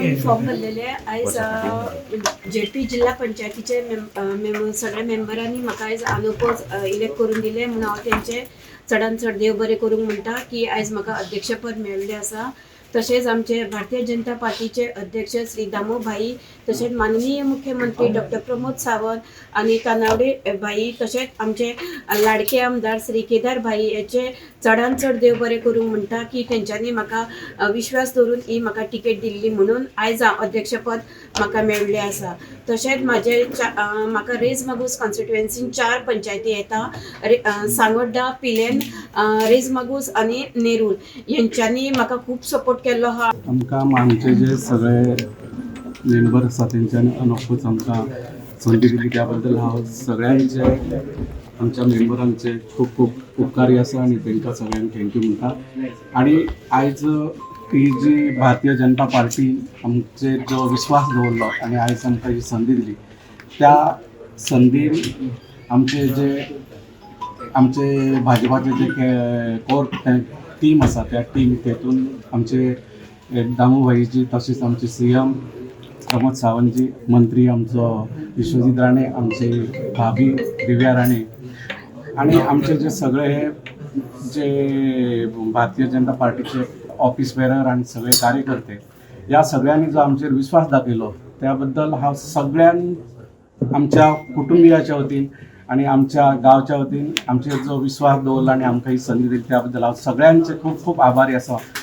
आमी फॉर्म भरलेले. आयज जेपी जिल्हा पंचायतीचे सगळ्या मेंबरांनी म्हाका आयज अनोपोज इलेक्ट करून दिले म्हणून हांव तेंचे चडान चड देव बरें करूंक म्हणटा की आयज म्हाका अध्यक्षपद मेळिल्लें आसा. तशेंच आमचे भारतीय जनता पार्टीचे अध्यक्ष श्री दामू भाई, तशेंच माननीय मुख्यमंत्री डॉक्टर प्रमोद सावंत आनी तानावडे भाई, तशेंच आमचे लाडके आमदार श्री केदार भाई याचे चडान चड देव बरें करूंक म्हणटा की तेंच्यांनी म्हाका विश्वास दवरून ही म्हाका तिकेट दिल्ली म्हणून आयज हांव अध्यक्षपद म्हाका मेळिल्लें आसा. तशेंच म्हाजे म्हाका रेज मागूस कॉन्स्टिट्युएन्सीन चार पंचायती येता, सांगोड्डा, पिलेन, रेज मागूस आनी नेरूल. हेंच्यांनी म्हाका खूब सपोर्ट केल्लो आहा. आमकां आमचे जे सगळे मेंबर आसा तेंच्यांनी अनोखोच आमकां संदी दिली, त्या बद्दल हांव सगळ्यांचे, आमच्या मेंबरांचे खूब खूब उपकारी आसा आनी तांकां सगळ्यांक thank you म्हणटा. आनी आयज ही जी भारतीय जनता पार्टी आमचेर जो विश्वास दवरलो आनी आयज आमकां ही संदी दिली, त्या संदीन आमचे जे आमचे भाजपाचे जे कोर टीम आसा, त्या टीम तेतून आमचे दामू भाईजी, तशेंच आमचे सीएम प्रमोद सावंतजी, मंत्री आमचो विश्वजीत राणे, आमचे भाभी दिव्या राणे आणि आमचे जे सगळे हे जे भारतीय जनता पार्टीचे ऑफिस बेरर आणि सगळे कार्यकर्ते, या सगळ्यांनी जो आमचेर विश्वास दाखयलो त्याबद्दल हांव सगळ्यां आमच्या कुटुंबियाच्या वतीन आणि आमच्या गांवच्या वतीन आमचेर जो विश्वास दवरला आणि आमकां ही संदी दिली त्याबद्दल हांव सगळ्यांचे खूब खूब आभारी आसा.